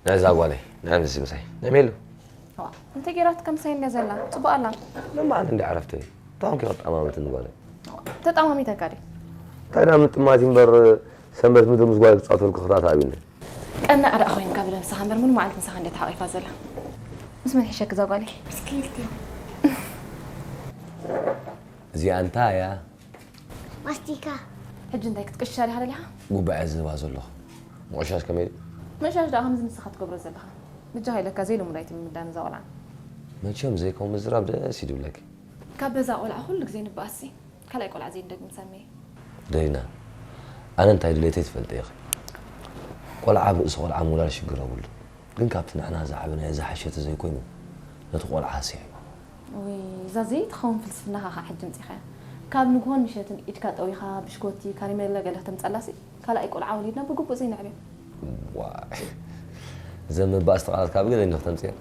ናይዛ ጓለይ ናይ ምስዚ ምሳይ ናይ ሜሉ። ዋ፣ እንታይ ገይራት ከምሳይ እንድያ ዘላ? ጽቡቕ ኣላ። ለማዓንቲ እንዲ ዓረፍተይ። እንታይ ኮንኪ ከጣማምትኒ ጓለይ? ተጣማሚተካ ድየ? እንታይ ዳ ምጥማት እምበር፣ ሰንበት ምድሪ ምስ ጓለይ ክጻወተልኩ ክታተኣቢኒ። ቀናእ ደኣ ኮይንካ ብለምሳኻ እምበር፣ ሙሉ መዓልቲ ምሳኻ እንድያ ተሓቒፋ ዘላ። ምስ መን ሒሸኪ እዛ ጓለይ? እስኪ ኢልኪ። እዚኣ እንታይ እያ? ማስቲካ። ሕጂ እንታይ ክትቅሻ ዲኻ ደሊኻ? ጉባኤ ዝህባ ዘለኹ። ምቕሻሽ ከመይ ድዩ? ምቕሻሽ ደኣ ከምዚ ንስኻ ትገብሮ ዘለኻ። በጃኻ ኢለካ ዘይልሙድ ኣይትልምዳን እዛ ቆልዓ። መቸም ዘይከም ምዝራብ ደስ እዩ ድብለኪ። ካብ በዛ ቆልዓ ኩሉ ግዜ ንበኣስሲ፣ ካልኣይ ቆልዓ ዘይንደግም ሳሜ። ደሊና፣ ኣነ እንታይ ድሌተይ ትፈልጢ ኢኺ። ቆልዓ ብርእሲ ቆልዓ ምውላድ ሽግር የብሉ። ግን ካብቲ ንሕና ዝዓበናዮ ዝሓሸ ተዘይኮይኑ፣ ነቲ ቆልዓ ሃስያ እዩ። ውይ፣ እዛ ዘይትኸውን ፍልስፍናኻ ኸኣ ሕጂ ኣምጺኻያ። ካብ ንግሆን ምሸትን ኢድካ ጠዊኻ ብሽኮቲ፣ ካሪሜለ ገለ ክተምጸላሲ፣ ካልኣይ ቆልዓ ወሊድና ብግቡእ ዘይነዕብዮ። ዋይ፣ እዘን መባእስቲ ቃላት ካብ ገለ እንዲ ክተምጽኤን።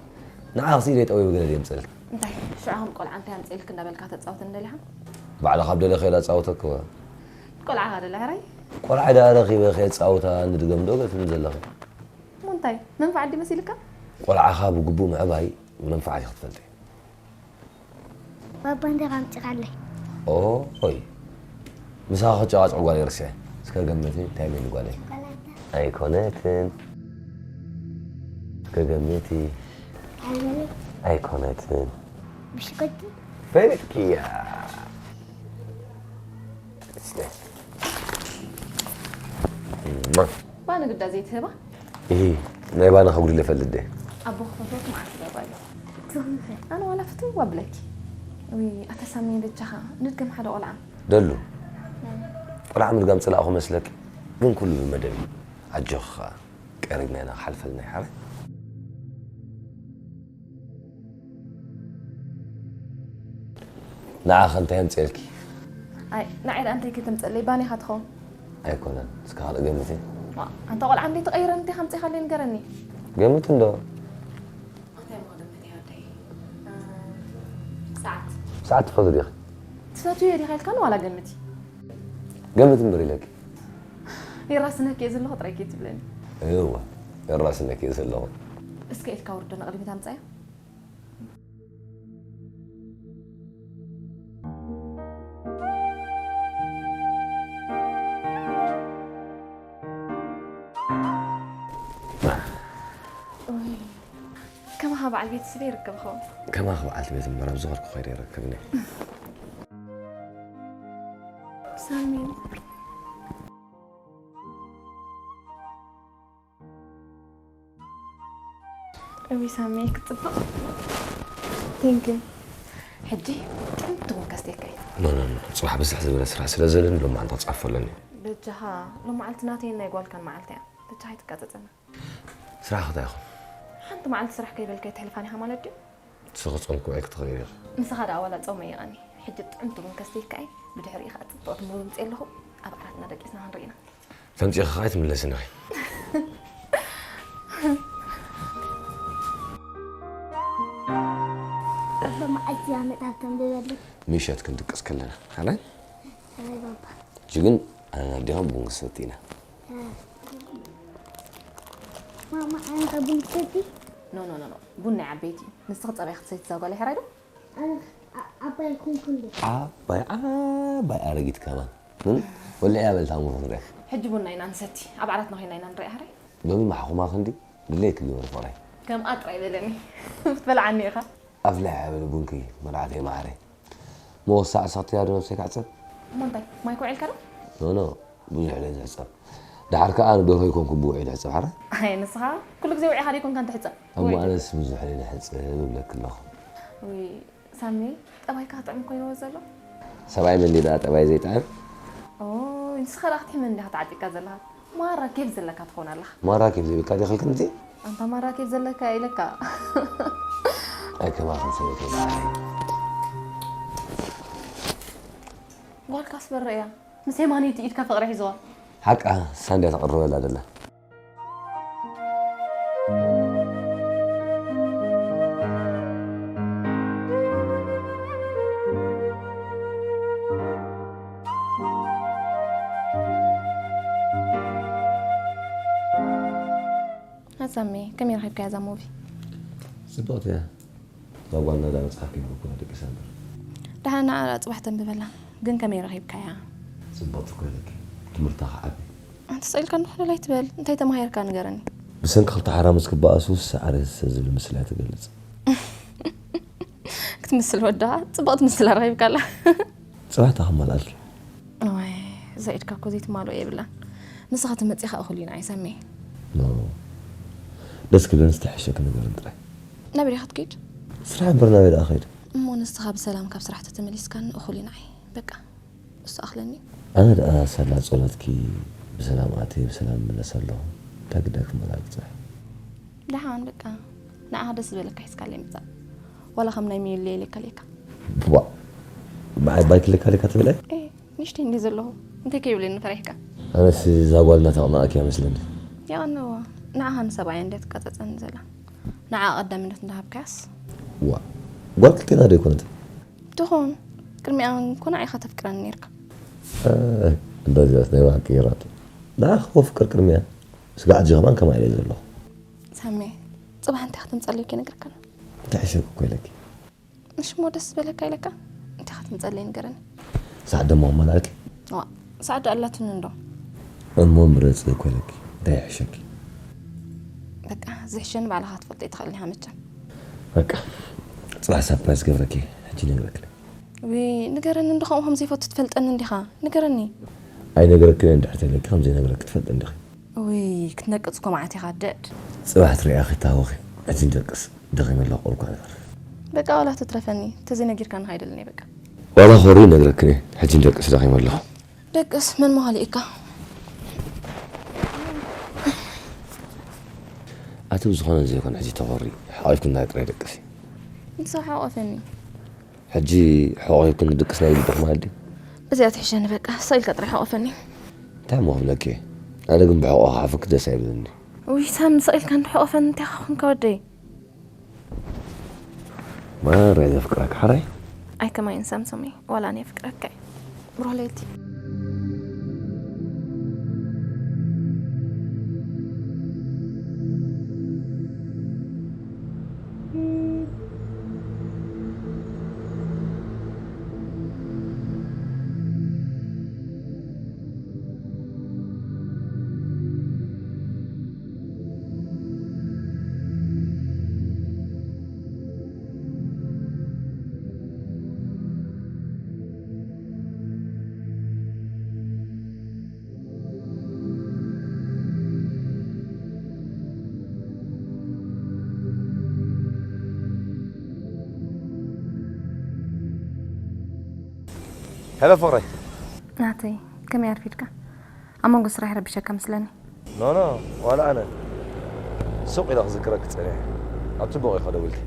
ንዓኽሲ ኢደይ ጠዊበ ገለ ድየ ኣምጽእልኪ? እንታይ፣ ሽዑ ከም ቆልዓ እንታይ ኣምጽእልኪ እንዳበልካ ተጻውተኒ ደሊኻ? ባዕልኻ ኣብ ደለኽዮ ላጻውተኪ እወ። ቆልዓኻ ደላ ሕራይ? ቆልዓ ደኣ ረኺበ ከየጻውታ ንድገም ዶ ገትኒ ዘለኺ? እሞ እንታይ፣ መንፍዓት ድዩ መሲልካ? ቆልዓኻ ብግቡእ ምዕባይ መንፍዓት እዩ ክትፈልጢ። ባባ እንጀራ ኣምፂኻለይ። ኦይ፣ ምሳኻ ክጨቃጨቅ ጓል ይርስዐ። እስከ ገምቲ፣ እንታይ ሜሉ ጓለይ? ሸኮላታ። ኣይኮነትን። እስከ ገምቲ። ካራሜለ። ኣይኮነትን። ብሽኮቲ። ፈሊጥክያ። እስከ። እማ። ባኒ ግዳ ዘይትህባ? እሂ፣ ናይ ባኒ ከጉድል ይፈልጥ ድየ? ኣቦ ክፈትወኪ መዓልቲ ገባዮ። ኣነ ዋላ ፍትው ኣብለኪ። ውይ፣ ኣታ ሳሚ በጃኻ፣ ንድገም ሓደ ቆልዓ። ደሉ፣ ቆልዓ ምድጋም ጽላእኹ መስለኪ? ግን ኩሉ ብመደብ እዩ። ኣጆኺ ኸኣ፣ ቀሪብና ኢና ክሓልፈልና እዩ ሓራይ። ንዓኸ እንታይ ኣምፅኤልኪ? ኣይ፣ ንዓይ ደኣ እንታይ ከተምፅኣለይ? ባኒ ኢኻ ትኸውን። ኣይኮነን። እስከ ካልእ ገምቲ። ዋ፣ ኣንታ ቆልዓ እንዴ ተቐይረ እንዴ ከምፅእኻለይ ንገረኒ። ገምቲ እንዶ። እንታይ እሞ ገምቲ ወደይ? እ፣ ሰዓት። ሰዓት ትፈትዊ ዲኺ? ትፈትውዮ ዲኻ ኢልካኒ ዋላ ገምቲ? ገምቲ እምበር ኢለኪ። የራስነኪ እየ ዘለኹ ጥራይ ከይትብለኒ። እወ፣ የራስነኪ እየ ዘለኹ። እስከ ኢድካ ውርዶ ንቕድሚት ኣምጻያ። ኡይ፣ ከማኻ በዓል ቤት ስለ ይርከብ ኸውን። ከማኻ በዓልቲ ቤት እምበር ኣብ ዝኸድኩ ከይደ ይረከብኒ። ሳሚ። እዊ ሳሚ፣ ክጽብቕ። Thank you። ሕጂ ጥዕምቲ ቡን ከስትየካ እየ። ኖ፣ ኖ፣ ኖ። ጽባሕ ብዝሕ ዝበለ ስራሕ ስለ ዘለኒ ሎማዓንቲ ክጻፎ ኣለኒ። በጃኻ፣ ሎማዓልቲ ናተይን ናይ ጓልካን መዓልቲ እያ። በጃኻ ኣይትቃጸጸና። ስራሕ እንታይ ይኹን? ሓንቲ መዓልቲ ስራሕ ከይበልካ ኣይተሕልፋን ኢኻ ማለት ድዩ? ንስኺ ጾም ክውዒ ክትኽእሊ ኢኺ። ንስኻ ደኣ ዋላ ጾም ኣይቐኒ። ሕጂ ጥዕምቲ ቡን ከስትየካ እየ። ብድሕሪኡ ኸኣ ጽብቕቲ ሞል ምጽእ ኣለኹ። ኣብ ዓራትና ደቂስና ክንርኢ ኢና። ተምጺእኺ ኸኣ ኣይትምለስን ኢኺ። ኣቦ መዓልቲ እያ መጽሓፍ ተንብበለይ። ምሸት ክንድቅስ ከለና። ሓላይ? ኣይ ባባ። ሕጂ ግን ኣነን ኣዴኻን ቡን ክንሰቲ ኢና። እ። ማማ፣ ኣንታ ቡን ትሰቲ? ኖ፣ ኖ፣ ኖ፣ ኖ። ቡን ናይ ዓበይቲ እዩ። ንስኺ ጸባ ኢኺ ትሰቲ እዛ ጓለይ፣ ሕራይ ዶ? ኣነ ዓ-፣ ዓባይ ኣይኮንኩን ድየ? ዓባይ፣ ዓባይ ኣረጊት ከማን። እም? ወልዕያ በል ታሙ ክንሪኣ። ሕጂ ቡና ኢና ንሰቲ። ኣብ ዓራትና ኮይና ኢና ንሪኣ፣ ሕራይ? ሎሚ ማሕኹማ ክንዲ ድሌት ክገብር ፍቕረይ። ከምኣ ጥራይ በለኒ። ክትበልዓኒ ኢኻ። ኣፍልሕ በሊ ቡንኪ መርዓተይ መዓረይ። መወሳዕ ሰኽትያ ዶ ነብሰይ ክዕጸብ? እሞ እንታይ ማይ ኮዒልካ ዶ? ኖ ኖ፣ ብዙሕ ኢለ ዝሕጸብ። ደሓር ከኣ ንደርሆ ኣይኮንኩን ብውዑይ ዝሕጸብ ሓረ። ኣይ ንስኻ ኩሉ ግዜ ውዒኻ ዶ ኣይኮንካን ትሕጸብ? እሞ ኣነስ ብዙሕ ኢለ ዝሕጸብ እብለኪ ኣለኹ። ውይ ሳሚ፣ ጠባይካ ክጥዕም እኮ ይነወ ዘሎ። ሰብኣይ መን ድዩ ደኣ ጠባይ ዘይጥዕም? ኦይ ንስኻ ደኣ ክትሕመኒ ዲኻ ተዓጢቕካ ዘለኻ? ማራ ኬፍ ዘለካ ትኾን ኣለኻ። ማራ ኬፍ ዘይብልካ ዲኺ ክልቲ? ኣንታ ማራ ኬፍ ዘለካ ኢለካ። ኣይ ከማኽን ሰበይቲ መዓረይ። ጓልካስ በረ እያ። ምስ የማነይቲ ኢድካ ፍቕሪ ሒዝዋ። ሓቃ ሳንድያ ተቕርበላ ደላ። ኣዛሜ ከመይ ረኺብካያ እዛ ሙቪ? ጽብቕቲ እያ። እዛ ጓልና እዛ መጽሓፍ ከይንብኩና ደቂሳ እምበር። ደሓን ንዓ ጽባሕ ተንብበላ። ግን ከመይ ረኺብካያ? ጽብቕቲ ኮይነኪ። ትምህርታ ክዓቢ። ኣንተ ስቕ ኢልካ እንዶ ኮለል ኣይትበል። እንታይ ተማሂርካ ንገረኒ። ብሰንኪ ክልተ ሓራምዝ ክበኣሱ ሳዕሪ ዝብል ምስላ ትገልጽ። ክትምስል ወድኻ ጽብቕቲ ምስላ ረኺብካላ። ጽባሕ እታ ከማልኣልኪ። እዋይ፣ እዛ ኢድካ እኮ ዘይትማልኦ የብላን። ንስኻ ተመጺኻ እኹል ኢና ኣይሰሜ። ኖ። ደስ ክብለንስ ተሐሸኪ ንገርን ጥራይ። ናበይ ዲኻ ክትከይድ? ስራሕ እምበር ናበይ ደኣ ከይድ? እሞ ንስኻ ብሰላም ካብ ስራሕ ተተመሊስካኒ እኹል ኢና ኣይ። በቃ፣ እሱ ኣኽለኒ። ኣነ ደኣ ሳላ ጸሎትኪ ብሰላም ኣትየ ብሰላም እምለስ ኣለኹ። እንታይ ግዳይ ክመላልክ ጽባሕ? ደሓን በቃ፣ ንዓኻ ደስ ዝበለካ ሒዝካለይ ምጻእ። ዋላ ከም ናይ ሚሊ ኢለካ ሌካ። ዋ፣ ብዓይ ባይክ ሌካ ሌካ ትብለይ? ኤ፣ ንእሽተይ እንድየ ዘለኹ። እንታይ ከይብለኒ ፈሪሕካ? ኣነስ እዛ ጓል እናተቐናቐኪ እያ መስለኒ። የቐንዎ፣ ንዓኻ ንሰብኣያ እንድያ ትቃጸጸኒ ዘላ። ንዓ ቀዳምነት እንዳሃብካያስ። ዋ፣ ጓል ክልቴና ዶ ኣይኮነትን? ትኹን፣ ቅድሚኣ እኮ ንዓ ኢኻ ተፍቅረኒ ኔርካ። እ፣ እንደዚያስ ናይ ብሓቂ ይራቱ። ንዓኻ ከፍቅር ቅድሚያ። ስጋዕ እዚ ከማን ከማይ ኢለ ዘለኹ። ሳሚ፣ ጽባሕ እንታይ ክትምጸለይ ከይነግረካን? እንታይ ሕሸክ እኮ ኢለኪ። እሺ፣ እሞ ደስ ዝበለካ ኢለካ፣ እንታይ ክትምጸለይ ንገረኒ። ሰዓት ደሞ ኣመላልኪ? ዋ፣ ሰዓት ደኣ ኣላትኒ እንዶ። እሞ ምረጺ እኮ ኢለኪ፣ እንታይ ይሕሸኪ? በቃ፣ ዝሕሸኒ ባዕልኻ ክትፈልጦ ኣይትኽእልን ኢኻ መቸም። በቃ፣ ጽባሕ ሰርፕራይዝ ገብረኪ፣ ሕጂ ነግረኪ። ዊ፣ ንገረኒ እንዶ፣ ከምኡ ከም ዘይፈቱ ትፈልጠኒ እንዲኻ። ንገረኒ። ኣይነግረክን እንድሕር ተለኪ፣ ከም ዘይነግረኪ ትፈልጢ እንዲኺ። ውይ፣ ክትነቅጽ እኮ መዓት ኢኻ ደድ። ጽባሕ ትሪኣ ከይተሃወኺ፣ ሕጂ ንደቅስ፣ ደኺመ ኣለኹ፣ ቁሩብ እኳ ንዕረፍ። በቃ ዋላ ትትረፈኒ፣ ተዘይነጊርካኒ ከይደለኒ በቃ። ዋላ ኮሪ ይነግረክን እየ፣ ሕጂ ንደቅስ፣ ደኺመ ኣለኹ። ደቅስ፣ መን መኻሊእካ? ኣቲ ብዝኾነ ዘይኮነ ሕጂ ተኾሪ፣ ሓቒፍክን ናይ ጥራይ ደቅሲ። ንሳ ሓቆፈኒ። ሕጂ ሕቖ ሂብክኒ ድቅስ ናይ ልብኺ መኣዲ። በዚኣ ትሕሸኒ በቃ፣ ስቕ ኢልካ ጥራሕ ሕቆፈኒ። እንታይ እሞ ክብለኪ እየ? ኣነ ግን ብሕቖ ክሓፍክ ደስ ኣይብለኒ። ውይ ሳሚ፣ ስቕ ኢልካ እንዶ ሕቆፈኒ፣ እንታይ ኸ ኾንካ ወደይ? ማራ እየ ዘፍቅረካ ሓራይ። ኣይከማይን ሳምሶመይ፣ ዋላ ኣነ የፍቅረካ እየ። ብሩህ ለይቲ። ሄሎ ፍቕረይ። ናተይ፣ ከመይ ኣርፊድካ? ኣብ መንጎ ስራሕ ረቢሸካ መስለኒ። ኖ፣ ኖ፣ ዋላ ኣነ። ሱቕ ኢለ ክዝክረኪ ጸኒሐ። ኣብ ጽቡቕ ኢኺ ደዊልኪ።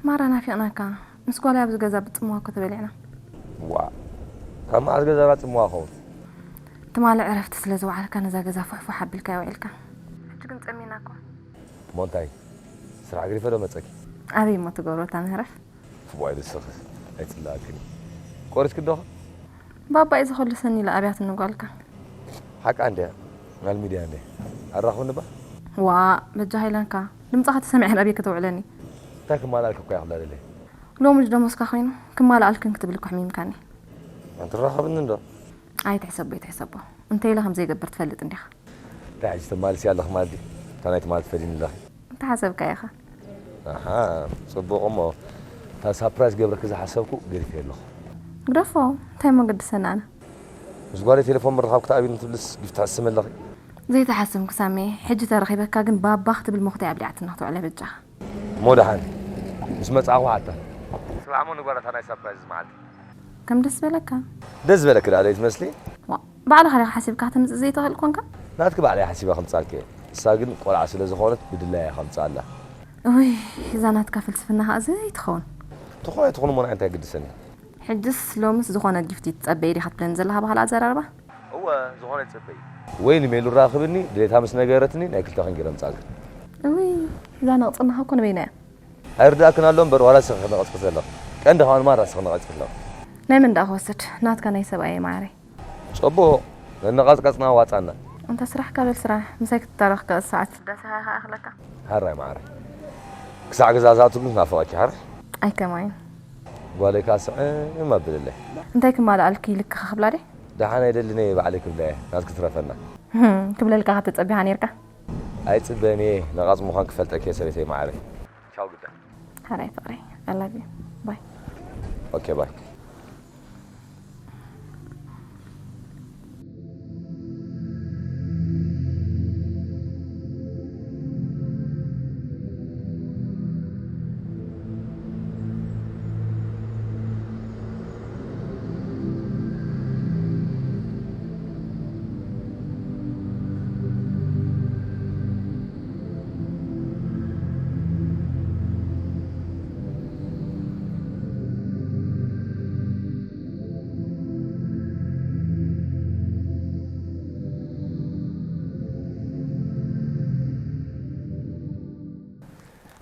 ማራ ናፊቕናካ። ምስ ጓለይ ኣብዚ ገዛ ብጽምዋ እኮ ተበሊዕና። ዋእ፣ ካብ መዓስ ገዛና ጽምዋ ክኸውን? ትማሊ ዕረፍቲ ስለ ዝወዓልካ ነዛ ገዛ ፉሕፉሕ ኣቢልካያ ውዒልካ። ሕጂ ግን ጸሚና እኮ። እሞ እንታይ? ስራሕ ኣግሪፈ ዶ መጸኪ? ኣበይ እሞ ትገብሮ እታ ምህረፍ? ዋይ ንስኺ ኣይጽላእክን። ቆሪስኪ ዶኸ? ባባይ እዚ ኹሉ ሰኒ ኢላ ኣብያትኒ ጓልካ። ሓቃ እንድያ፣ ጓል ሚድያ እንድያ። ኣራኽብኒ ባ? ዋእ፣ በጃኻ ኢለንካ። ድምፅኻ ተሰሚዐ ኣበይ ከተውዕለኒ? እንታይ ክማላልካ እኮ እያ ክብላ ደልየ። ሎሚ ደሞዝካ ኮይኑ ክማልኣልክን ክትብል እኮ ሕሚምካኒ። ኣንትራኸብኒ እንዶ? ኣይትሕሰቦ፣ ኣይትሕሰቦ። እንተ ኢለ ከም ዘይገብር ትፈልጥ እንዲኻ። እንታይ ሕጂ ተማልሲ ኣለኺ ማለት ድዩ? እታ ናይ ትማሊ ትፈድይኒ ኣለኺ። ተሓሰብካ ኢኻ። ኣሓ፣ ጽቡቕ። እሞ እታ ሳፕራይዝ ገብረኪ ዝሓሰብኩ ገዲፈ ኣለኹ። ግደፎ፣ እንታይ መገድሰና ኣነ? ምስ ጓለይ ቴሌፎን ምርኻብ ክትኣብኒ ትብልስ ጊፍቲ ትሕስሚ ኣለኺ? ዘይተሓስምኩ ሳሜ፣ ሕጂ ተረኺበካ ግን ባባ ክትብል መኹተይ ኣብሊዓትና ክትውዕለ በጃኻ። እሞ ደሓን፣ ምስ መጻእኹ ሓታ። ስምዓሞ ንጓላታ ናይ ሳፕራይዝ መዓልቲ። ከም ደስ በለካ። ደስ ዝበለኪ ደኣ ዘይትመስሊ? ዋ፣ ባዕልኻ ዲኻ ሓሲብካ ከተምጽእ ዘይትኽእል ኮንካ? ናትኪ ባዕለይ ሓሲበ ከምጻልኪ እየ። እሳ ግን ቆልዓ ስለ ዝኾነት ብድላያ እየ ከምጽኣላ። እውይ፣ እዛ ናትካ ፍልስፍና ከኣ ዘይትኸውን። ትኹን ኣይትኹን እሞ ንዓይ እንታይ ግድሰኒ? ሕጅስ ሎምስ ዝኾነ ጊፍቲ ትጸበዪ ዲኻ ትብለኒ ዘለኻ ባህላ ኣዘራርባ? እወ፣ ዝኾነ ይጽበይ። ወይ ንሜሉ ራኽብኒ፣ ድሌታ ምስ ነገረትኒ ናይ ክልተ ክንጌረ ምጻልኪ። እውይ፣ እዛ ነቕጽናኻ እኮ ንበይና እያ። ኣይርዳእክን ኣሎ እምበር ዋላ እስኺ ነቐጽኪ ዘለኺ። ቀንዲ ከማን ማራ እስኺ ነቐጽኪ ዘለኺ። ናይ መን ደኣ ክወስድ? ናትካ ናይ ሰብኣየይ ማዓረይ። ጽቡቕ ነነቓጽቀጽና ዋጻና። ኣንታ ስራሕካ በል ስራሕ ምሳይ ክትታረኽ ከ ሰዓት ስድሳ ሃያ ከኣ ይኽለካ። ሃራይ ማዓረይ ክሳዕ ገዛ ዝኣቱ ግን ትናፍቐኪ ሓራይ። ኣይ ከማይ። ጓለይ ከኣ ስዕም ኣብልለይ። እንታይ ክማልኣልኪ ኢልኪ ከ ክብላ ድየ? ደሓን ኣይደልን እየ ባዕለይ ክብላ እየ ናትኪ ትረፈና። ክብለልካ ከ ተጸቢኻ ኔርካ? ኣይጽበን እየ ነቓጽ ምዃንኪ ክፈልጠኪ እየ ሰበይተይ ማዓረይ። ቻው ግዳ። ሓራይ ፍቕረይ I love you bye። ኦኬ ባይ።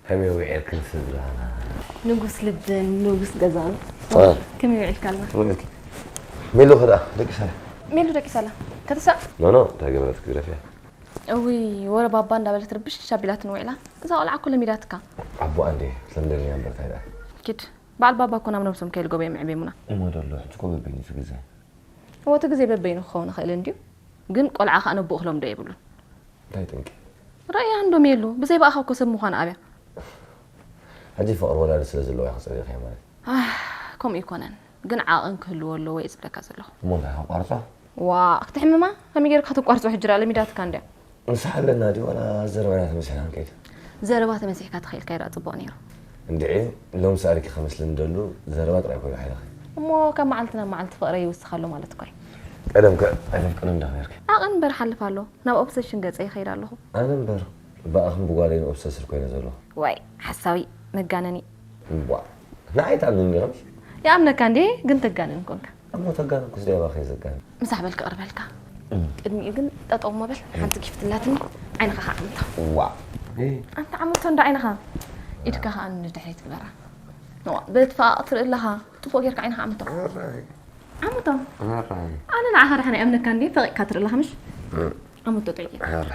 ከመይ ውዒልክን ስድራና? ንጉስ ልብን ንጉስ ገዛን። ከመይ ውዒልካልና? ሜሉ ከ ደኣ ደቂሳ? ሜሉ ደቂሳ ኣላ። ከተሳእ? ኖ ኖ፣ እንታይ ገበረት ግደፍያ። እውይ ወረ ባባ እንዳበለት ርብሽ ኣቢላትኒ ውዒላ። እዛ ቆልዓ እኮ ለሚዳትካ። ኣቦኣ እንድየ ክትለምደልኒ እያ እምበር እንታይ ደኣ። ኪድ። በዓል ባባ እኮ ናብ ነብሶም ከይልጎቡ እዮም ኣዕብዮምና። እሞ ዶ ኣሎ ሕጂ እኮ በበይኑ እቲ ግዜ። እወ እቲ ግዜ በበይኑ ክኸውን ይኽእል እንድዩ። ግን ቆልዓ ከኣ ነቦኡ ክለምዶ የብሉን። እንታይ ጠንቂ? ረእያ እንዶ ሜሉ፣ ብዘይ ብኣኻ እኮ ሰብ ምዃና ኣብያ። ሕጂ ፍቕሪ ወላዲ ስለ ዘለዎ ኢኺ ጸሊእኽያ ማለት እዩ። ኣህ፣ ከምኡ ኣይኮነን። ግን ዓቐን ክህልዎ ኣለዎ እየ ዝብለካ ዘለኹ። እሞ እንታይ ከቋርጾ? ዋእ፣ ክትሕምማ? ከመይ ጌርካ ከተቋርጾ ሕጂ ደኣ ለሚዳትካ እንድያ። ንስሓለና ድዩ ዋላ ዘረባ ኢና ተመሲሕና ክንከይድ? ዘረባ ተመሲሕካ ተኸኢልካዮ ደኣ ጽቡቕ ነይሩ። እንድዒ ሎምስ ኣሪኪ ክመስለኒ ደሉ ዘረባ ጥራይ ኮይኑ ሓይልኺ። እሞ ካብ መዓልቲ ናብ መዓልቲ ፍቕረይ ይውስኽ ኣሎ ማለት እኮ እዩ። ቀደም ከ ኣይተፍቅርን ዲኺ ነይርኪ? ዓቐን እምበር ሓልፍ ኣሎ። ናብ ኦብሰሽን ገጸ ይኸይድ ኣለኹ። ኣነ እምበር ብኣኽን ብጓለይን ኦብሰስድ ኮይነ ዘለኹ። ዋይ ሓሳዊ መጋነኒ። እምቧእ ንዓይ ትኣምንኒ ዲኺ? ይኣምነካ እንድየ ግን ተጋንን ኮንካ። እሞ ተጋነንኩስ ደይ ኣባኺ እየ ዘጋንን። ምሳሕ በል ክቕርበልካ። ቅድሚኡ ግን ጠጠው እሞ በል ሓንቲ ጊፍት ኣላትኒ ዓይንኻ ከዓ ዓምቶ። ዋእ። ኣንታ ዓምቶ እንዳ ዓይንኻ። ኢድካ ከዓ ንድሕሪት ግበራ። እዋ ብትፋቕ ትርኢ ኣለኻ። ጥፉእ ጌርካ ዓይንኻ ዓምቶ። ዓምቶ። ኣነ ንዓኻ ደሓን ኣይኣምነካ እንድየ ፈቒቕካ ትርኢ ኣለኻ ምሽ? ዓምቶ ጥዑይ ጌርካ።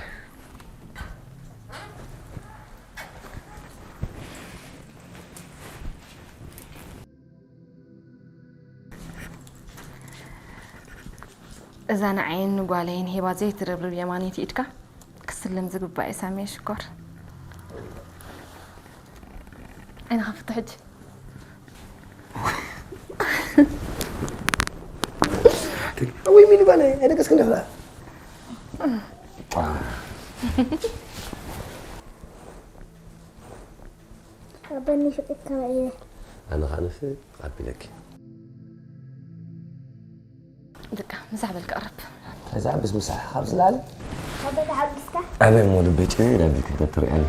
እዛ ንዓይን ንጓለይን ሂባ ዘይትርብርብ የማነይቲ ኢድካ ክስለም ዝግባእ እዩ ሳሚየ ሽኮር። ዓይንኻ ፍቶ ሕጂ። ወይ ሚሊ ባለ ኣይደቀስክ እንደፍላ ኣበኒ ሽቅካ እየ ኣነ ከዓ ንስ ኣቢለኪ በቃ ምሳሕ በል ክቐርብ እዛ ብስ ምሳሕ ካብ ዝለዓለ ኣበይ ተሓጒስካ ኣበይ እሞ ልበይ ጭርር ኣቢልኪ ተትሪኣኒ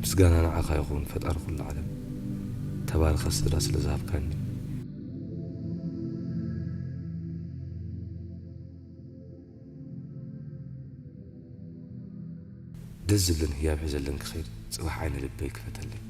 ምስጋና ንዓኻ ይኹን ፈጣሪ ኩሉ ዓለም ተባረኸ ስድራ ስለ ዝሃብካኒ። ደስ ዝብልን ህያብ ሒዘለን ክኸይድ ጽባሕ ዓይነ ልበይ ክፈተለይ።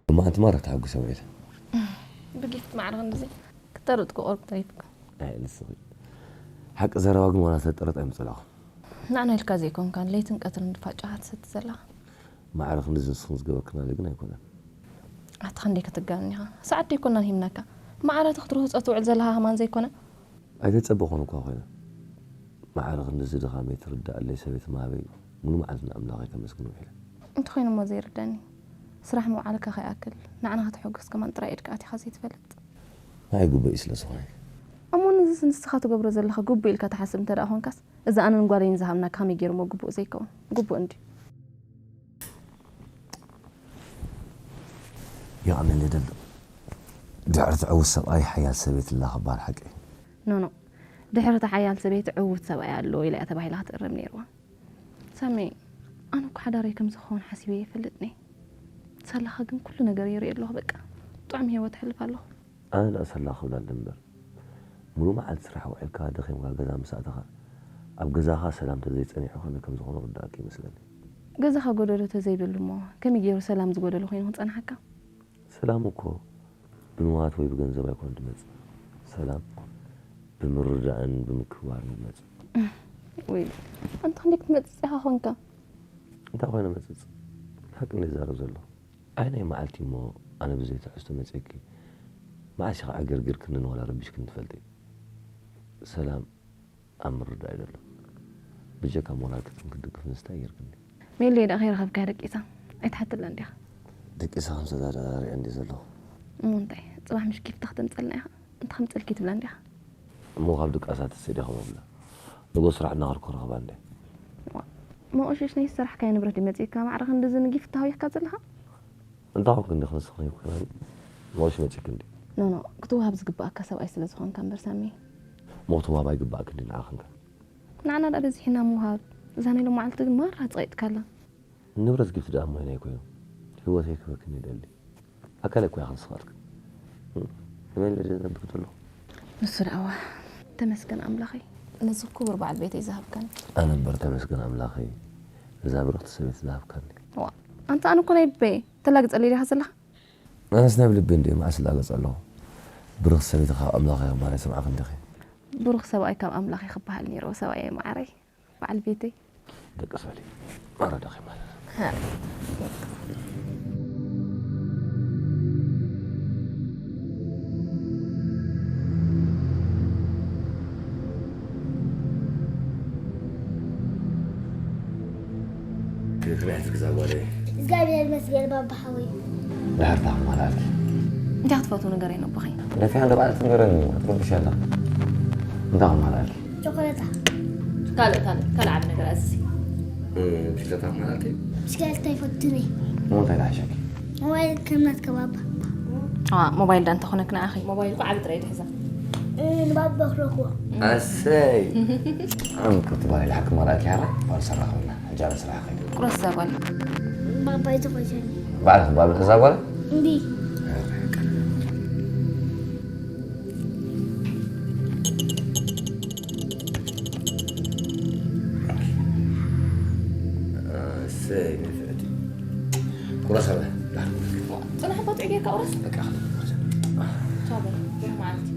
እማእንቲ ማራ ተሓጒሰ ውዒለ። ብጊፍት ማዕረ ክንድዚ ክተርጥ ክቆርብ ተሪፍካ። ኣይ፣ ንስኺ። ሓቂ ዘረባ ግን ዋላ ተጠረጥ ኣይምጸላኹ። ንዓና ኢልካ ዘይኮንካን ለይትን ቀትርን ድፋጫኻ ትሰቲ ዘለኻ። ማዕረ ክንድዚ ንስኽን ዝገበርክናለ ግን ኣይኮነን። ኣታ ክንደይ ክትጋኒ ኢኻ። ሰዓት ደይኮናን ሂብናካ። ማዕረ እቲ ክትርህጾ ትውዕል ዘለኻ ከማን ዘይኮነ። ኣይተጸበኹን እኳ ኮይነ። ማዕረ ክንድዚ ድኻመይ ትርድኣለይ ሰበይቲ ምሃበይ ሙሉ መዓልቲ ንኣምላኸይ ከመስግን ውዒለ። እንተኾይኑ እሞ ዘይርደኒ። ስራሕ ምውዓልካ ከይኣክል፣ ንዓና ከተሐጉስ ከማን ጥራይ ኢድካ ኣቲኻ ዘይትፈልጥ። ንዓይ ግቡእ እዩ ስለ ዝኾነ። እሞ ነዚ ንስኻ ትገብሮ ዘለኻ ግቡእ ኢልካ ትሓስብ እንተ ደኣ ኾንካስ፣ እዚ ኣነን ጓለይን ዝሃብናካ ከመይ ገይሩ እሞ ግቡእ ዘይከውን? ግቡእ እንድዩ። የቐንየለይ ደሎ። ድሕሪ ትዕዉት ሰብኣይ ሓያል ሰበይቲ ኣላ ክበሃል ሓቂ እዩ። ኖኖ፣ ድሕሪ እቲ ሓያል ሰበይቲ ዕዉት ሰብኣይ ኣሎ ኢላ እያ ተባሂላ ክትእረም ነይርዋ። ሳሚ፣ ኣነ እኮ ሓዳረይ ከም ዝኸውን ሓሲበ ይፈልጥኒ። ሳላኻ ግን ኩሉ ነገር ይርኢ ኣለኹ፣ በቃ ጥዑም ህይወት ኣሕልፍ ኣለኹ። ኣነ ደኣ ሰላኽ ክብላ እምበር፣ ሙሉ መዓልቲ ስራሕ ውዒልካ ደኺምካ ገዛ ምስ ኣተኻ፣ ኣብ ገዛኻ ሰላም ተዘይጸኒሑ ከመይ ከም ዝኾነ ክርድኣካ ይመስለኒ። ገዛኻ ጎደሎ ተዘይብሉ እሞ፣ ከመይ ገይሩ ሰላም ዝጎደሎ ኮይኑ ክጸንሓካ? ሰላም እኮ ብንዋት ወይ ብገንዘብ ኣይኮነን ዝመጽእ። ሰላም ብምርድዳእን ብምክብባርን ዝመጽእ። ወይ፣ ኣንታ ክንደይ ክትመጽጽ ኢኻ ኾንካ? እንታይ ኮይነ መጽጽ? ሓቂ እንደ ዝዛረብ ዘለኹ። ኣየናይ መዓልቲ እሞ ኣነ ብዘይ ትሕዝቶ መጺእኪ፣ መዓስ ኢኻ ዕግርግርክንን ዋላ ረቢሽክን ትፈልጢ? ሰላም ኣብ ምርዳእ እዩ ዘሎ። ብጀካ ሞራል ክትክን ክትድግፍንስ እንታይ ጌርክኒ? ሜሊ ደኣ ከይረኸብካያ ደቂሳ ኣይትሓትላን ዲኻ? ደቂሳ ከም ሰዛ ደኣ ሪአ እንዲ ዘለኹ። እሞ እንታይ? ጽባሕ ምሽ ጊፍታ ክተምጸልና ኢኻ? እንተ ከምጸልኪ ትብላ እንዲኻ? እሞ ካብ ድቃሳ ትስእ ዲኻ መብላ? ንጎ ስራሕ እናኸድኩ ክረኽባ እንደ። ዋ፣ መቆሸሽ ናይ ዝሰራሕካዮ ንብረት ድዩ መጺእካ ማዕረ ክንድዚ ንጊፍቲ ተሃዊኽካ ዘለኻ? እንታይ ኮንክ እንዲኽ ንስኺ ኮይና መቆሸሽ መጺእኪ እንዲ? ኖ፣ ኖ፣ ክትወሃብ ዝግባኣካ ሰብኣይ ስለ ዝኾንካ እምበር ሳሚ። እሞ ክትወሃብ ኣይግባኣኪ እንዲ ንዓኽን ከ? ንዓና ደኣ በዚሕና ምውሃብ። እዛ ናይ ሎማዓልቲ ግን ማራ ጽቒጥካላ። ንብረት ጊፍቲ ደኣ እሞ ናይ ኮይኑ። ህይወተይ ክህበክን ይደሊ። ኣካለይ እኮ ኢኻ ንስኻትክ። እም፣ ንመን ኢለ ድየ ዘንብክ ዘለኹ? ንሱ ደኣዋ። ተመስገን ኣምላኸይ። ነዚ ክቡር በዓል ቤተይ ዝሃብካኒ። ኣነ እምበር ተመስገን ኣምላኸይ። ነዛ ብርኽቲ ሰበይቲ ዝሃብካኒ። ዋ፣ ኣንታ ኣነ እኮ ናይ ልበይ ተላግጸለይ ዲኻ ዘለኻ? ኣነስ ናይ ልቢ እንድየ መዓስ እላገጽ ኣለኹ። ብርኽቲ ሰበይቲ ካብ ኣምላኽ እያ ማለት ስምዓኽ እንዲኺ። ብሩኽ ሰብኣይ ካብ ኣምላኽ እዩ ክበሃል ነይርዎ ሰብኣየይ መዓረይ። በዓል ቤተይ። ደቂ ሰሊ ኣረ ደኺማ። ክብረት ግዛ ጓለይ። እግዚኣብሔር ይመስገን ባባ ሓወይ። ድሕርታ ክማልኣልኪ። እንታይ ክትፈትው ንገረኒ ኣቦኸይ? ነቲ ሓደ በዓል ትንገረኒ ኣትረብሽ ኣላ። እንታይ ክማልኣልኪ? ቸኮሌታ። ካልእ፣ ካልእ፣ ካልእ ዓቢ ነገር ኣዝዚ። እ፣ ብሽክለታ ክማልኣልኪ? ብሽክለታ ይፈቱኒ። እሞ እንታይ ደሓሸኪ? ሞባይል ከም ናትካ ባባ። ዋ፣ ሞባይል ዳ እንተኾነክ ንኣኺ። ሞባይል እኮ ዓቢ ጥራይ ትሕዛ። እ፣ ንባባ ክረኽቦ። ኣሰይ። ኣንኩ ትባሊ ሓቂ ማራኪ ሓራ ባል ሰራኸልና። ሕጂ ኣብ ስራሕ ኸይደ። ቁረስ እዛ ጓል። ባባ ይተኾይሰኒ። ባዕልኺ ባብል እዛ ጓል? እምቢ። እሰይ ንፍዕቲ። ቁረስ ኣበ። ጽናሕ ባትዕ ጌርካ ቁረስ። በቃ ቻው በል። ብሩህ መዓልቲ።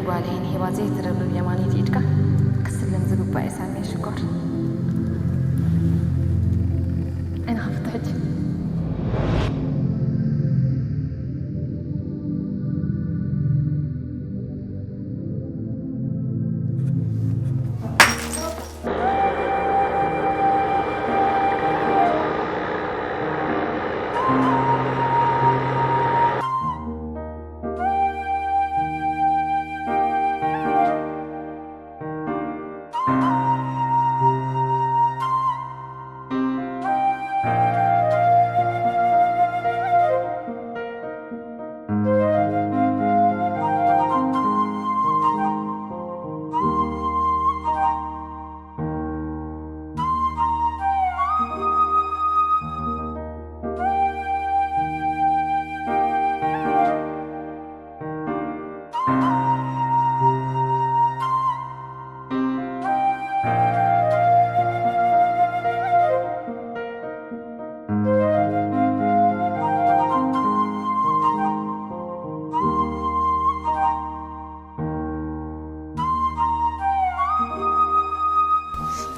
ጓለይ ንሄባ ዘይትረብርብ የማነይቲ ኢድካ ክትስለም ዝግባእ እዩ ሳሚ ሽኮር። ዓይንኻ ፍትሕ ሕጂ።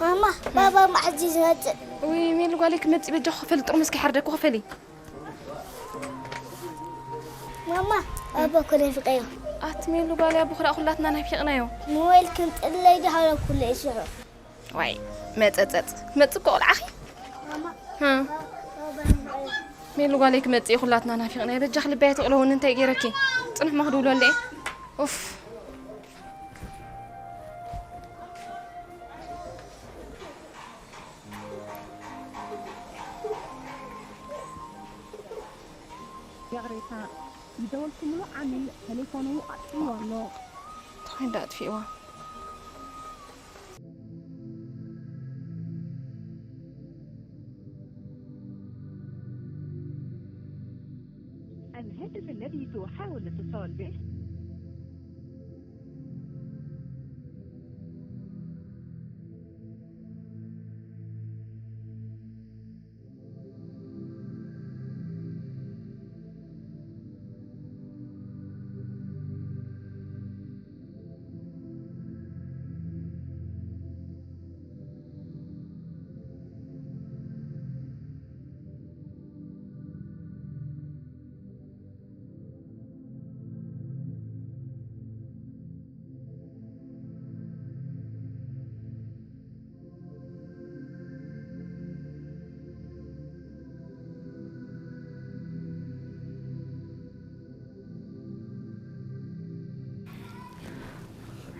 ማማ፣ ባባ መዓዝ እዩ ዝመጽእ? ውይ ሜሉ ጓለይ ክመጽእ በጃ ክፈሊ ጥርሙዝ ከይሓርደኩ ክፈሊ። ማማ፣ ኣቦ እኮ ናፊቀዮ። ኣቲ ሜሉ ጓለይ ኣቦ ክዳ ኩላትና ናፊቅናዮ። ሞባይል ከም ጥለይ ድሃለኩ ለይስሑ። ዋይ መጸጸጽ መጽእ እኮ ቆልዓኺ። ማማ፣ እ። ባባ ናፊቀዮ። ሜሉ ጓለይ ክመጽእ እዩ ኩላትና ናፊቅናዮ። በጃኺ ልበይ ኣይትቕለውኒ እንታይ ገይረኪ? ጽንሕ መኽድውለለይ። ኡፍ። ይቕሬታ፣ ዝደወልኩምሉ ዓሚል ቴሌፎኑ ኣጥፊእዎ ኣሎ። እንታይ እንዳ ኣጥፊእዎ? الهاتف الذي تحاول الاتصال به.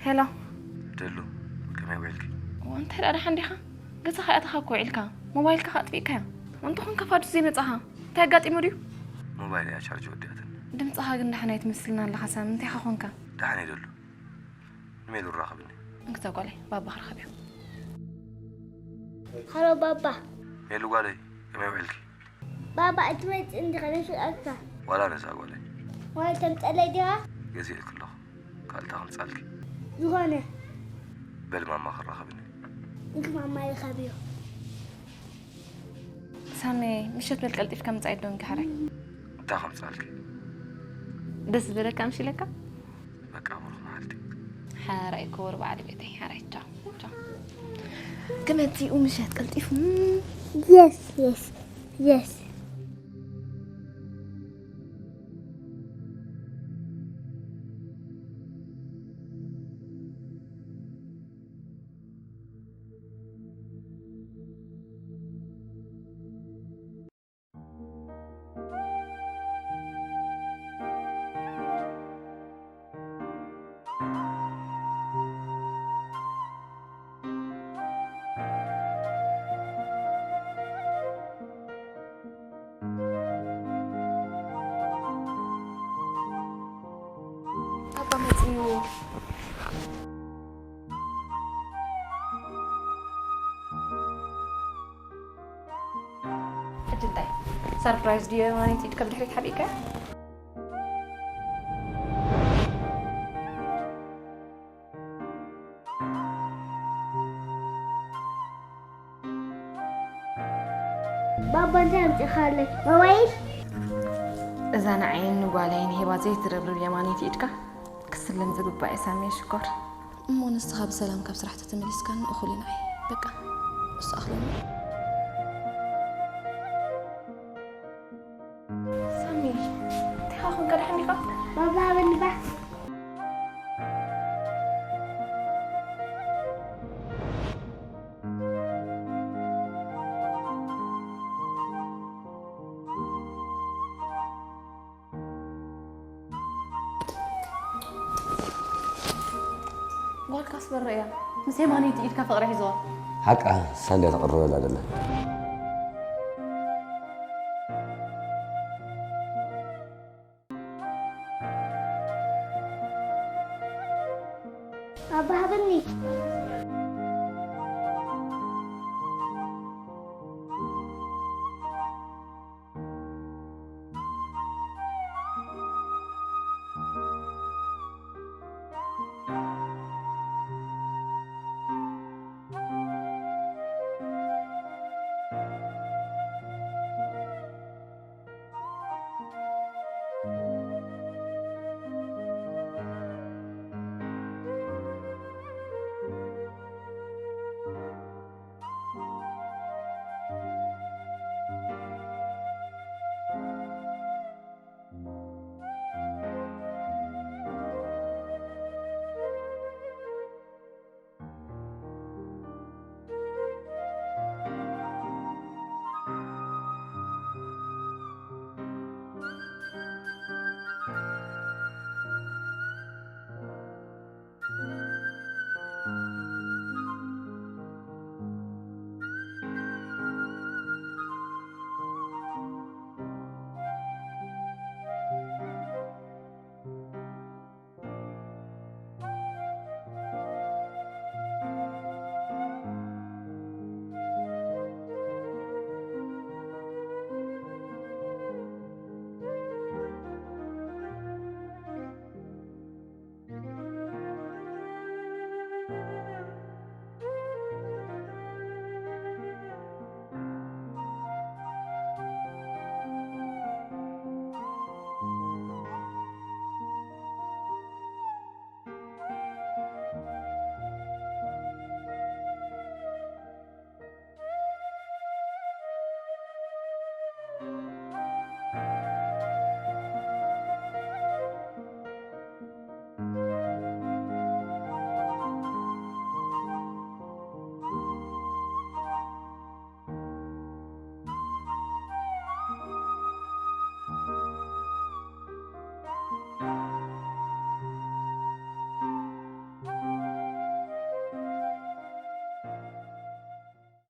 ሄሎ። ደሉ፣ ከመይ ውዒልኪ? እንታይ ደኣ ደሓን ዲኻ? ገዛኻ ኣተኻ እኮ ውዒልካ፣ ሞባይልካ ከኣ ኣጥፊእካዮ። እንተኾንካ ፋዱስ ዘይመጻኻ እንታይ ኣጋጢሙ ድዩ? ሞባይል እያ ቻርጅ ወዲኣትን። ድምጽኻ ግን ደሓን ኣይትመስልን ኣለኻ ሳሚ፣ እንታይኻ ኾንካ? ደሓን እየ ደሉ። ንሜሉ ራኸብኒ። እንክተ ጓለይ፣ ባባ ክረኸብ እዩ። ሃሎ ባባ። ሜሉ ጓለይ፣ ከመይ ውዒልኪ? ባባ፣ እትመጽእ እንዲኻ ናፊቐካ። ዋላ ነዛ ጓለይ። ዋላ ተምጸለይ ዲኻ? ገዚእልኪ ኣለኹ። ካልእታ ከምጻልኪ። ዝኾነ። በሊ ማማ ክራኸብኒ። እንኪ ማማ ይኸብዮ። ሳሚ፣ ምሸት በል ቀልጢፍካ ምጻእ ዶ እንኪ ሓራይ? እታ ከምጻልኪ። ደስ ዝበለካ ኣምሲለካ? በቃ ብሩኽ መዓልቲ። ሓራይ ክቡር በዓል ቤተይ፣ ሓራይ ቻው፣ ቻው። ክመጽኡ ምሸት ቀልጢፉ። የስ፣ የስ፣ የስ። ኣባ መጽዩ። ሕጂ እንታይ? ሰርፕራይዝ ድዮ የማነይቲ ኢድካ ብድሕሪት ሓቢእካ? ባባ እንታይ ኣምጺእኻለይ? ሞባይል? እዛ ንዓይን ንጓለይን ሂባ ዘይትረብርብ የማነይቲ ኢድካ ክስለም ዝግባእ እዩ ሳሚ ሽኮር። እሞ ንስኻ ብሰላም ካብ ስራሕ ተተመሊስካኒ እኹል እዩ ንዓይ። በቃ እሱ ኣኽለኒ። ሳሚ እንታይ ኾንካ ደሓን ዲኻ? ባባ ሃበኒ ባ። ጓልካስ በረ እያ ምስ የማነይቲ ኢድካ ፍቕሪ ሒዝዋ። ሓቃ ሳንድያ ተቕርበላ ደላ። ኣባ ሃበኒ።